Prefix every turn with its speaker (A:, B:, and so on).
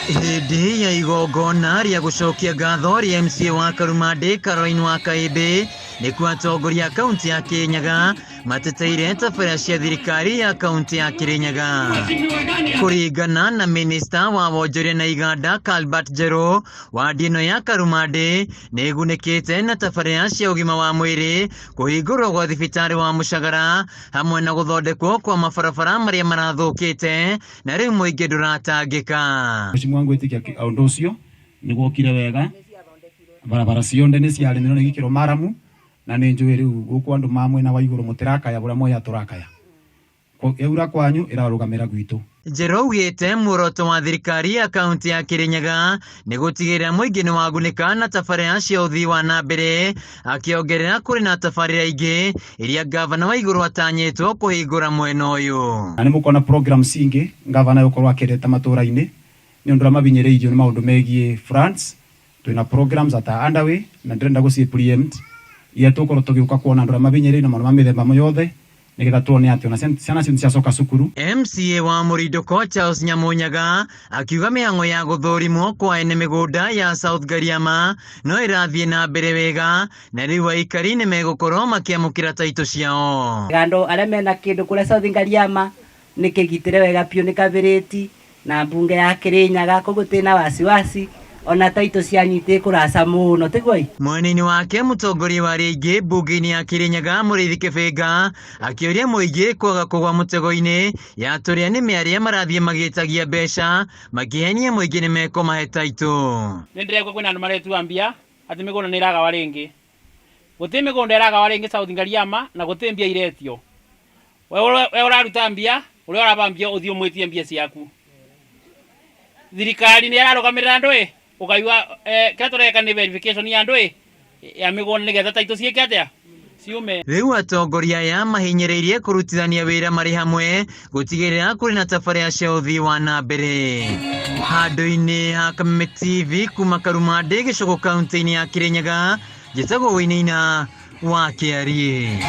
A: Hĩndĩ ya igongona rĩa gũcokia ngatho rĩa MCA wa Karumandĩ Caroline wa Kaĩmbĩ nĩkuo atongoria a kaunti ya Kĩrĩnyaga mateteire tabarĩra cia thirikari ya kaunti ya Kĩrĩnyaga. Kũringana na minista wa wonjoria na iganda Calbert Njerũ, wadi ĩno ya Karumandĩ nĩ ĩgunĩkĩte na tabarĩra cia ũgima wa mwĩrĩ, kũhingũrwo gwa thibitarĩ wa Mũcagara hamwe na gũthondekwo kwa mabarabara marĩa marathũkĩte na rĩu mũingĩ ndũratangĩka.
B: Mheshimiwa ngwĩtĩkia ũndũ ũcio nĩ gwokire wega barabara cionde nĩ ciarĩmirwo nĩ gĩkĩro maramu na nĩ njũĩ rĩu gũkũ andũ ma mwena wa igũrũ mũtirakaya bũrĩa Mwea tũrakaya yaura kwanyu ĩrarũgamĩra gwitũ.
A: Njerũ augĩte muoroto wa thirikari ya kaunti ya Kĩrĩnyaga nĩ gũtigĩrĩra mũingĩ nĩ wagunĩka na tabarĩra cia ũthii wa na mbere, akĩongerera kũrĩ na tabarĩra ingĩ iria ngavana wa igũrũ atanyĩtwo kũhingũra mwena ũyũ.
B: Na nĩ mũkona programs ingĩ ngavana egũkorwo akĩreta matũra-inĩ nĩ ũndũ ũrĩa mabinyĩrĩirio nĩ maũndũ megiĩ floods. Twĩna programs that are underway na ndĩrenda gũciĩ preempt iria tũgũkorwo tũgĩũka kuona andũ arĩa mabinyĩrĩirio na maũndũ ma mĩthemba yothe nĩgetha tuone atĩ ona ciana citũ nĩciacoka cukuru.
A: MCA wa Mũrindũko Charles Nyamunyaga akiuga mĩhang'o ya gũthũrimwo kwa ene mĩgũnda ya South Gariama no ĩrathiĩ na mbere wega na rĩu aikari nĩ megũkorwo makĩamũkĩra taitũ ciao.
C: Andũ arĩa mena kĩndũ kũrĩa South Ngariama nĩ kĩgitĩre wega biũ nĩ kabĩrĩti na mbunge ya Kĩrĩnyaga koguo tĩna wasiwasi ona taitũ cianyu itikũraca mũno tiguo.
A: Mwena-inĩ wake mũtongoria wa arĩa aingĩ mbunge-inĩ ya Kĩrĩnyaga Mũrĩithi Kĩbĩnga akĩũria mũingĩ kwaga kũgwa mũtego-inĩ ya tũrĩa nĩme arĩa marathiĩ magĩtagia mbeca makĩhenia mũingĩ nĩ mekũmahe taitũ.
D: Nĩ ndĩrekwo kwĩna andũ maretua mbia atĩ mĩgũnda nĩ ĩragawa rĩngĩ. Gũtĩ mĩgũnda ĩragawa rĩngĩ South Ngariama na gũtĩ mbia iretio. We ũraruta mbia, ũrĩa ũraba mbia ũthiĩ ũmwĩtie mbia ciaku. Thirikari nĩ ĩrarũgamĩrĩra andũ ĩ, ũkaigua kĩrĩa tũreka nĩ verification ya andũ ĩ, ya mĩgũnda nĩgetha taitũ ciĩke atĩa? Ciume.
A: Rĩu atongoria aya mahinyĩrĩirie kũrutithania wĩra marĩ hamwe gũtigĩrĩra kũrĩ na tabarĩra cia ũthii wa na mbere. Handũ-inĩ ha Kameme TV kuma Karumandĩ gĩcũgũ kaunti-inĩ ya Kĩrĩnyaga, njĩtagwo Wainaina wa Kĩariĩ.